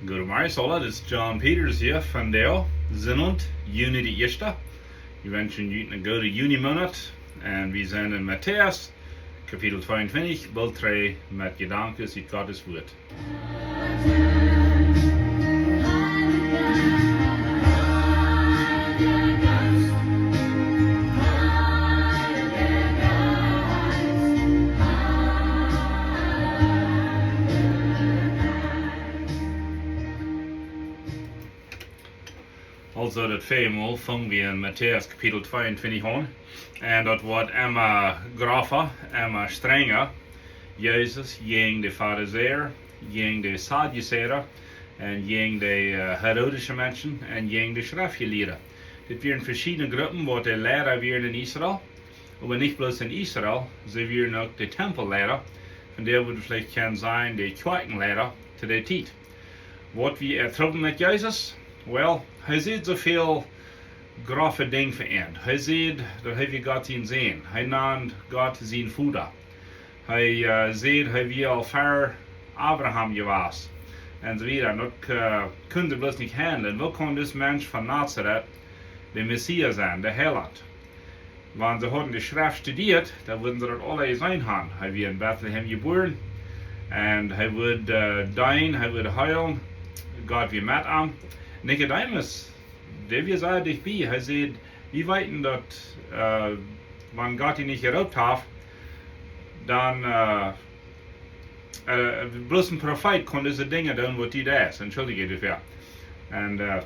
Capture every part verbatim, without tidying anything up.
Goodemorjes aula, dit es John Peters hia von de Sindach, Juni de ieeschte. Wie wenschen junt eenen gooden Juni Moonat. Un wie sent en Matäus, Kapitel tweeuntwintich, Bilt dree, met Jedanken ut Gottes Wuat. Aulsoo, daut väaje Mol fungen wie en Matäus Kapitel tweeuntwintich aun. Un daut woat emma grofa, emma strenja. Jesus jäajen de Farisäa, jäajen de Sadduceea, un jäajen de, äh, herodische Menschen, un jäajen de Schreftjelieede. Dit wieren veschiedne Gruppen, waut de Liera wieren en Israel. Oba nich bloos en Israel, see wieren uk de Tempelliera, von dee wie veleicht kjennen sajen, de Kjoakjenliera to dee Tiet. Waut wia äa Trubbel met Jesus? Well, hee säd soo väl grofe Dinja fa an. Hee säd, daut hee wia Gott sien Sän. Hee nand Gott sien Voda. Hee, äh, säd, hee wia aul ver Abraham jewast. Un soo wieda. Un daut, äh, kunnen see bloos nich handlen. Woo kaun dis Mensch von Nazaret de Messias sennen, de Heilaunt? Wan see hauden de Schreft studieet, dan wudden see daut aula jeseenen haben. Hee wia en Betlehem jebuaren. Un hee wudd, äh, deenen, hee wudd heelen. Gott wia met am. Nikodemus, dee wia sea dicht bie. Hee säd, wie weeten daut, äh, wan Gott die nich jeroopt haft, dan, äh, äh, bloos een Profeet kunn dise Dinja doonen, waut hee deed. Entschuldicht doafäa. Un, äh,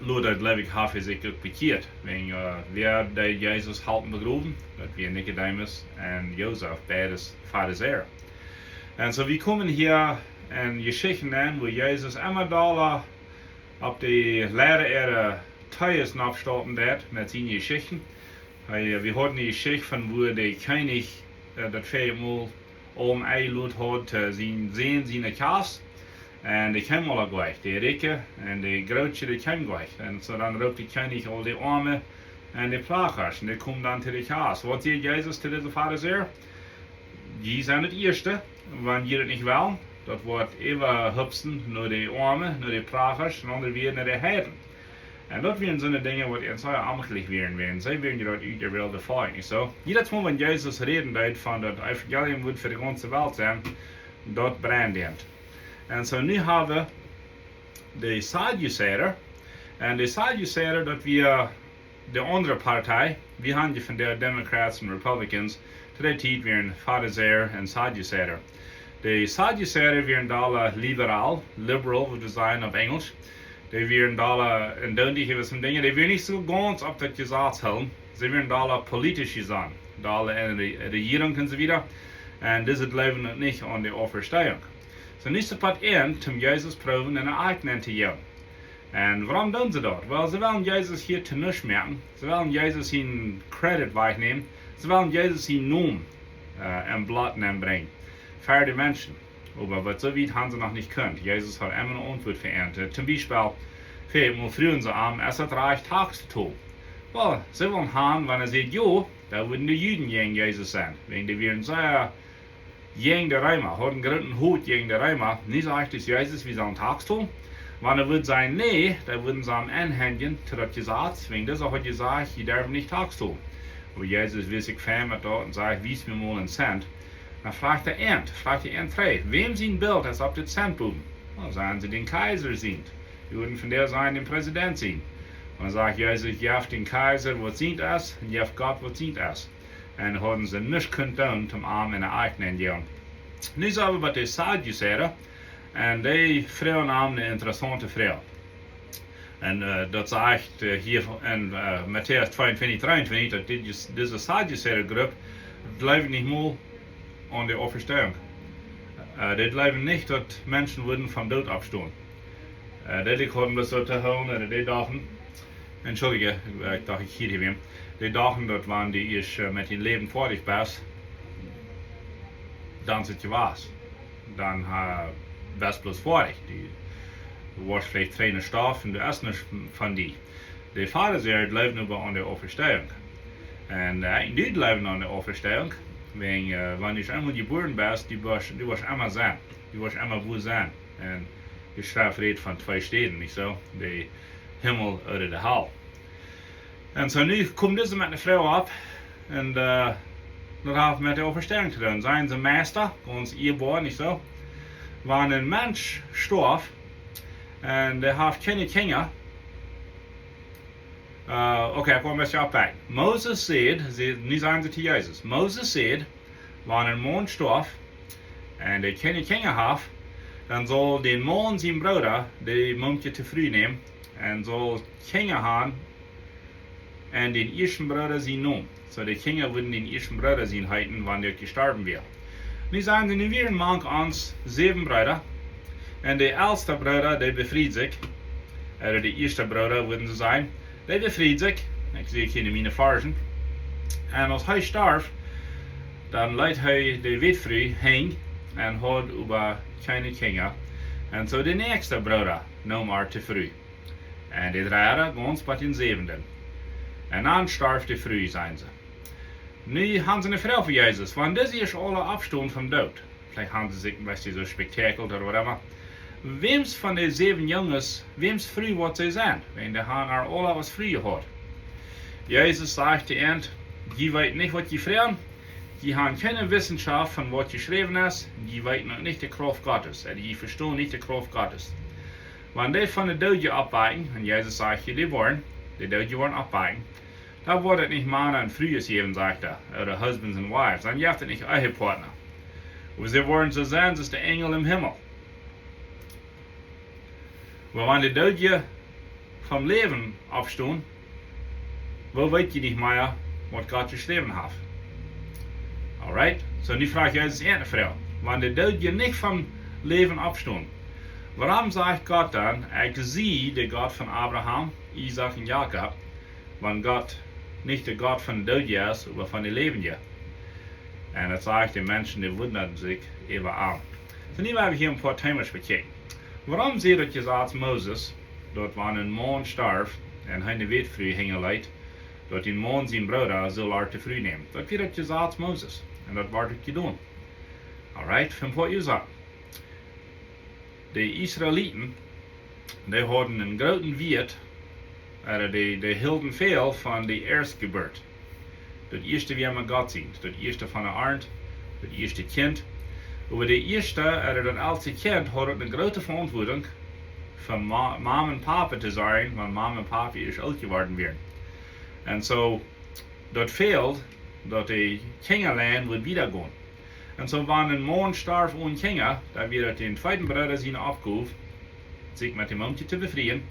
lota, jleew ekj, haft hee sikj uk bekjieet. Wäajen, äh, wäa deed Jesus halpen begrowen? Daut wia Nikodemus un Josef, beides Farisäa. Un soo, wie komen hia en Jeschichten aun, wua Jesus emma dolla opp de Liera äare Tees nopp staupen deed met siene Jeschichten. Hee, wie hauden de Jeschicht von wua de Kjennich, äh, daut väaje Mol aum enjelot haud, äh, sien Sän, siene Kjast. Un dee kjeemen aula nich, de Rikje un de Groote, dee kjeemen nich. Un soo dan roopt de Kjennich aul de Oame un de Prachas. Un dee komen dan to de Kjast. Waut säd Jesus to dise Farisäa? Jie sent daut ieeschte, wan jie daut nich wellen, daut woat äwahupsen no de Oame, no de Prachas, un aundre wieren no de Heiden. Un daut wieren soone Dinja, waut an sea aunjäajlich wieren, wieren. See wieren je daut uterwählte Volkj, nich soo? Jiedet Mol, wan Jesus räden deed von daut Evangelium wudd fa de gaunze Welt sennen, daut brand an. Un soo, nu haben wie de Sadduceea. Un de Sadduceea, daut wia de aundre Partei. Wie haben je von de Democrats un Republicans, to dee Tiet wieren Farisäa un Sadduceea. De Sadduceea wieren dolla liberal, liberal, wudd wie sajen opp Enjlisch. Dee wieren dolla, äh, en doonlich äwa soone Dinja. Dee wieren nich soo gaunz opp daut Jesaz hoolen. See wieren dolla politisch jeseenen. Dolla en de Re-, Rejierunk un soo wieda. Un dise jleewen uk nich aun de Auferstehung. Soo, nu es daut Poat aun, om Jesus proowen en eene Akj nenn to jäwen. Un wuarom doonen see daut? Well, see wellen Jesus hia to nuscht moaken. See wellen Jesus sienen Credit wajchnämen. See wellen Jesus sienen Nomen, äh, em Blaut nenbrinjen. Ver de Menschen. Oba waut soo wiet haben see noch nich jekunt. Jesus haud emma eene Auntwuat fa an. Äh, toom Biespel, väl mol fruagen see am, es daut rajcht Tax to tolen? Well, see wullen haben, wan hee säd jo, dan wudden de Juden jäajen Jesus sennen. Wäajen dee wieren sea jäajen de Reema, hauden grooten Hot jäajen de Reema. Nu sajcht dis Jesus, wie sellen Tax tolen. Wan hee wudd sajen nä, dan wudden see am aunhenjen to daut Jesaz. Wäajen dee haud jesajcht, jie derwen nich Tax tolen. Oba Jesus wist sikj fein met daut un säd, wies mie mol een Cent. Dan fruach hee an, fruach hee an trigj, wäm sien Bilt es opp dit Cent bowen? Dan sajen see, dän Kjeisa sient. Jie wudden vondoag sajen, dän President sient. Dan sajcht Jesus, jeft dän Kjeisa waut sient es, un jeft Gott waut sient es. Un hauden see nuscht kunt doonen, om am en de Akj nenn to jäwen. Nu sent wie bie de Sadduceea, un dee fruagen am eene interessaunte Froag. Un, äh, daut sajcht, äh, hia en, äh, Matäus tweeuntwintich, dreeuntwintich, daut dise, dise Sadduceea Grupp jleewd nich mol aun de Auferstehung. Äh, dee jleewden nich, daut Menschen wudden vom Doot oppstonen. Äh, dee hauden bloos soo to hoolen, äh, dee dochten, entschuldicht, äh, ekj docht, ekj hia hia wäm. Dee dochten, daut wan du ieescht, äh, met dien Läwen foadich best, dan es et jewast. Dan, äh, best bloos foadich. Du woascht veleicht reine Stoff un du hast nuscht von die. De Farisäa jleewden oba aun de Auferstehung. Un, äh, dee jleewden aun de Auferstehung. Wäajen, äh, wan du eemol jebuaren best, du woascht, du woascht emma sennen. Du woascht emma wua sennen. Un De Schreft rät von twee Städen, nich soo? De Himmel ooda de Hal. Un soo nu kjemt dise met eene Froag opp. Un äh, daut haft met de Auferstehung to doonen. Säden see: Meista, ons Ieeboa, nich soo? Wan een Mensch stoaft un dee haft kjeene Kjinja, äh, okay, ekj well een bät oppbakjen. Moses säd, see, nu säden see to Jesus. Moses säd, wan een Maun stoaft un dee kjeene Kjinja haft, dan saul dän Maun sien Brooda de Mumkje to Fru nämen un saul Kjinja han en dän ieeschten Brooda sienen Nomen. Soo de Kjinja wudden dän ieeschten Brooda sien heeten, wan dee uk jestorwen wia. Nu säden see, nu wieren mank ons säwen Breeda. Un de elsta Brooda, dee befried sikj. Ooda de ieeschte Brooda, wudden see sajen. Dee befried sikj. Ekj see hia en miene Varschen. Un aus hee storf, dan leet hee de Wätfru henjen un haud oba kjeene Kjinja. Un soo de näakjsta Brooda neem ar to Fru. Un de dredda gaunz bat dän säwenden. Un dan storf de Fru, säden see. Nu han see eene Froag fa Jesus. Wan dise ieescht aula oppstonen vom Doot, veleicht han see sikj een bät soo spektakelt ooda whatever. Wäms von de säwen Junges, wäms Fru woat see sennen? Wan dee han ar aula aus Fru jehaut. Jesus sajcht to an: Jie weeten nich, waut jie froagen. Jie han kjeene Wissenschaft von waut jeschräwen es. Jie weeten uk nich de Krauft Gottes. Ooda jie vestonen nich de Krauft Gottes. Wan dee von de Doodje oppwakjen, un Jesus sajcht hia, dee woaren, de Doodje woaren oppwakjen, dan woat et nich Mana un Frues jäwen, sajcht hee, ooda husbands and wives. Dan jeft et nich Ehepartner. Oba see woaren soo sennen aus de Enjel em Himmel. Oba wan de Doodje vom Läwen oppstonen, woo weet jie nich mea, waut Gott jeschräwen haft? Alright, soo nu froagt Jesus eene Froag. Wan de Doodje nich vom Läwen oppstonen, wuarom sajcht Gott dan: Ekj sie de Gott von Abraham, Isaak un Jakob, wan Gott nich de Gott von de Doodje es, oba von de Läwendje? Un daut sajcht, de Menschen, dee wundaden sikj äwa am. Soo nu well wie hia een poa Themas bekjikjen. Wuarom säd daut Jesaz Moses, daut wan een Maun storf un hee eene Wätfru hinjaleet, daut dän Maun sien Brooda saul ar to Fru nämen? Daut wia daut Jesaz Moses. Un daut wort uk jedonen. Alright, fa een poa Uasoaken. De Israeliten, dee hauden een grooten Wieet, ooda dee, dee hilden väl von de Ieeschtjeburt. Daut ieeschte wia emma Gott sient, daut ieeschte von de Arnt, daut ieeschte Kjint. Oba de ieeschte, ooda daut elste Kjint, haud uk eene groote Veauntwuatunk, fa Ma-, Mam un Papa to sorjen, wan Mam un Papa ieescht oolt jeworden wieren. Un soo, daut fäld, daut de Kjinjalein wudd wieda gonen. Un soo, wan een Maun storf one Kjinja, dan wia daut dän tweeden Brooda siene Oppgow, sikj met de Mumkje to befrieen.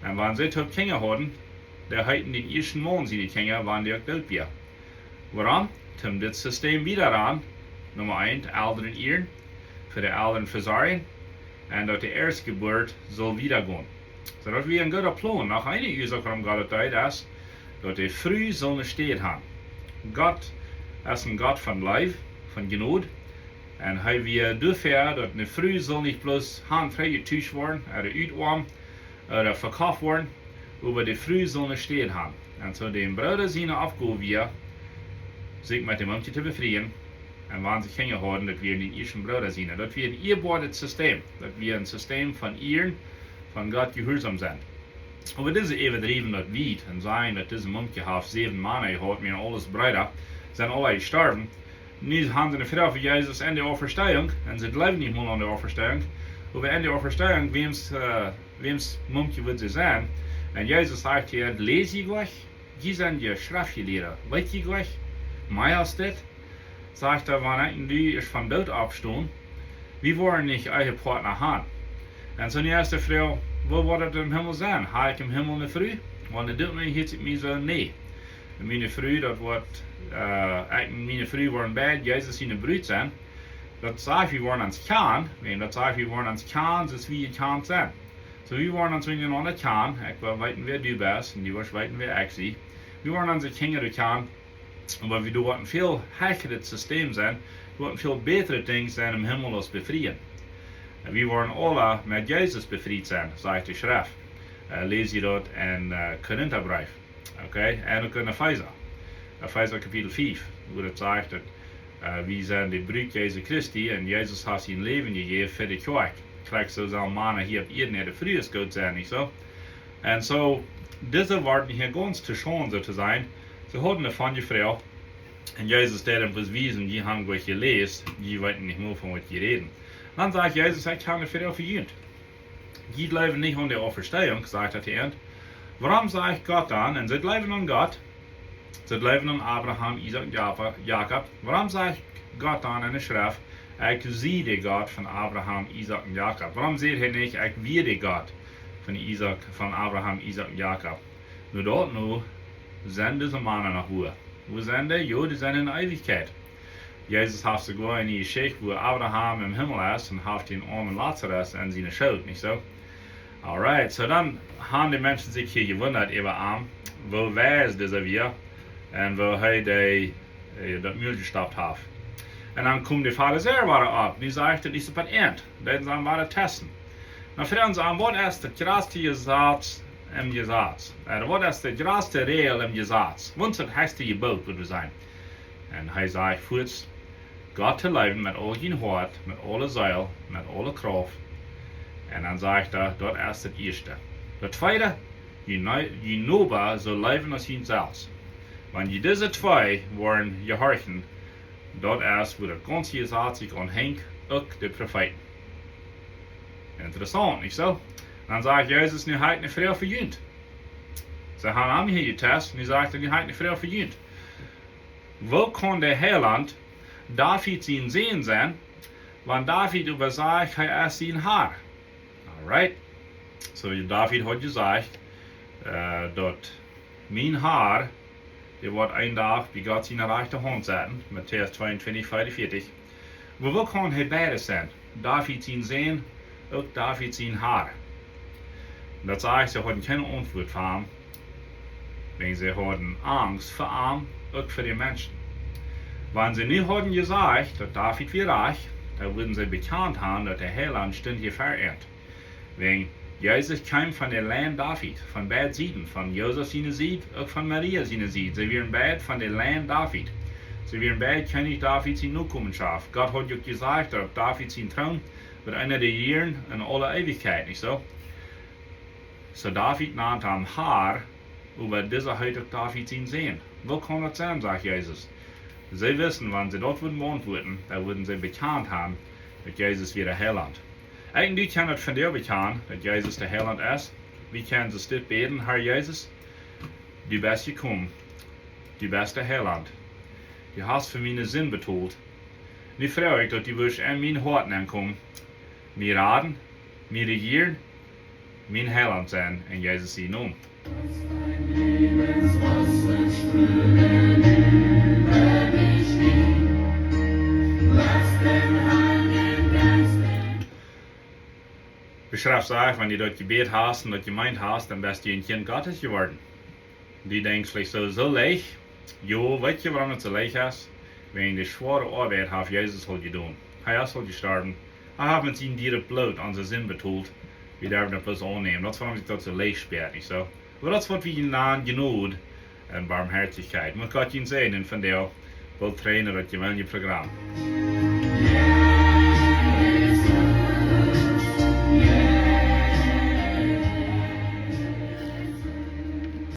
Un wan see twee Kjinja hauden, dan heeten dän ieeschten Maun siene Kjinja, wan dee uk doot wia. Wuarom? Om dit System wieda raun, Numma eent, Elren ieren, fa de Elren vesorjen, un daut de Ieeschtjeburt saul wieda gonen. Soo daut wia een gooda Plon. Noch eene Uasoak, wuarom Gott daut deed, es, daut de Fru saul eene Städ han. Gott es een Gott von Leew, von Jnod. Un hee wia doafäa, daut eene Fru saul nich bloos han frie jetuscht woaren, ooda utoamt, ooda vekoft woaren, oba de Fru saul eene Städ han. Un soo dän Brooda siene Oppgow wia, sikj met de Mumkje to befrieen, un wan see Kjinja hauden, daut wia dän ieeschten Brooda siene. Daut wia een ieeboaret System. Daut wia een System von ieren, von Gott jehuarsom sennen. Oba dise äwadriewen daut wiet un sajen, daut dise Mumkje haft säwen Mana jehaut, wieren aules Breeda, sent aula jestorwen. Nu han see eene Froag fa Jesus en de Auferstehung, un see jleewen nich mol aun de Auferstehung. Oba en de Auferstehung, wäms, äh, wäms Mumkje wudd see sennen? Un Jesus sajcht hia: Läst jie jlikj? Jie sent jie Schreftjelieede. Weet jie jlikj mea aus dit? Sajcht hee: Wan ekj un du ieescht vom Doot oppstonen, wie woaren nich Ehepartner han. Un soo nu es de Froag: Woo woat et em Himmel sennen? Ha ekj em Himmel eene Fru? Wan dee dit nu hia sitt mie soo, nä. Un miene Fru, daut woat, äh, ekj un miene Fru woaren beid Jesus siene Brut sennen. Daut sajcht, wie woaren ons kjanen, wan daut sajcht, wie woaren ons kjanen, soo aus wie jekjant sent. Soo, wie woaren ons unjarenaunda kjanen. Ekj well weeten, wäa du best, un du woascht weeten, wäa ekj sie. Wie woaren onse Kjinja kjanen. Oba wie, doa woat een väl hechret System sennen, doa woat een väl bätret Dinkj sennen em Himmel aus befrieen. Un wie woaren aula met Jesus befriet sennen, sajcht de Schreft. Äh, läst jie daut en, äh, Korintabreef. Okay, un uk en Efeesa. Efeesa Kapitel fief, wua daut sajcht, daut, äh, wie sent de Brut Jesu Christi un Jesus haft sien Läwen jejäft fa de Kjoakj. Krakjt soo sellen Mana hia opp Ieed äare Frues goot sennen, nich soo? Un soo, dise wieren hia gaunz to schaund, soo to sajen. See hauden ne von jefroacht. Un Jesus deed an bloos wiesen: Jie haben goanich jeläst, jie weeten nich mol von waut jie räden. Dan sajcht Jesus: Ekj hab ne Froag fa junt. Jie jleewen nich aun de Auferstehung, sajcht hee to an. Wuarom sajcht Gott dan, un see jleewen aun Gott, see jleewen aun Abraham, Isaak un Japa-, Jakob, wuarom sajcht Gott dan enne Schreft: Ekj sie de Gott von Abraham, Isaak un Jakob? Wuarom sajcht hee nich: Ekj sie de Gott von Isaak, von Abraham, Isaak un Jakob? Nu, daut nu, sent dise Mana noch wua? Wua sent dee? Jo, dee sent en Eewichkjeit. Jesus haft soogoa ne Jeschicht, wua Abraham em Himmel es un haft dän oamen Lazarus en siene Schoot, nich soo? Alright, soo dan haben de Menschen sikj hia jewundat äwa am, woo wies dee wia un woo hee dee, äh, daut Mul jestoppt haft. Un dan komen de Farisäa wada opp, dee sajen: Daut es opp daut Enj, daut es dan wada testen. Dan froagen see am: Waut es daut jratste Jesaz em Jesaz? Äh, waut es de jratste Räajel em Jesaz? Waut es daut hechste Jeboot, wudd wie sajen? Un hee sajcht fuaz: Gott to leewen met aul jun Hoat, met aule Seel, met aule Krauft. Un dan sajcht hee: Daut es daut ieeschte. Daut tweede: Jun Nä-, jun Noba soo leewen aus junt selfst. Wan jie dise twee woaren jehorchen, daut es, wua daut gaunze Jesaz sikj aun henjt, uk de Profeeten. Interessaunt, nich soo? Dan sajcht Jesus: Nu hab ekj ne Froag fa junt. See haben am hia jetest, nu sajcht hee: Nu hab ekj ne Froag fa junt. Woo kaun de Heiland David sien Sän sennen, wan David oba sajcht, hee es sien Har? Alright. Soo, David haud jesajcht, äh, daut mien Har, dee woat een Dach bie Gott siene rajchte Haunt setten, Matäus tweeuntwintich, veeaunvieetich. Oba woo kaun hee beides sennen? David sien Sän, uk David sien Har. Un daut sajcht, see hauden kjeene Auntwuat fa am, wäajen see hauden Angst fa am, uk fa de Menschen. Wan see nu hauden jesajcht, daut David wia rajcht, dan wudden see bekjant haben, daut de Heiland stunt hia ver an. Wäajen Jesus kjeem von de Lien David, von beid Sieden, von Josef siene Sied, uk von Maria siene Sied. See wieren beid von de Lien David. See wieren beid Kjennich David siene Nokomenschoft. Gott haud uk jesajcht, daut opp David sien Troon woat eena rejieren en aule Eewichkjeit, nich soo? Soo David nand am Har, oba dise heet uk David sien Sän. Woo kaun daut sennen, sajcht Jesus. See wisten, wan see daut wudden beauntwuaden, dan wudden see bekjant haben, daut Jesus wia de Heiland. Eejentlich kaun daut von die bekjanen, daut Jesus de Heiland es. Wie kjennen soo stell bäden: Har Jesus, du best jekomen, du best de Heiland. Du hast fa miene Sind betolt. Nu froag ekj, daut du wurscht en mien Hoat nenkomen, mie raden, mie rejieren, mien Heiland sennen, en Jesus sienen Nomen. De Schreft sajcht, wan du daut jebät hast un daut jemeent hast, dan best du een Kjint Gottes jeworden. Du denkjst veleicht soo, soo leicht. Jo, weetst du, wuarom daut soo leicht es? Wäajen de schwoare Oabeit haft Jesus aul jedonen. Hee es aul jestorwen. Hee haft met sien dieret Bloot onse Sind betolt. Wie derwen daut bloos aunnämen. Daut es wuarom sikj daut soo leicht spieet, nich soo? Oba daut es waut wie nanen Jnod un Barmhartichkjeit. Mucht Gott junt säajnen un vondoag well trainen daut jeweenelje Program.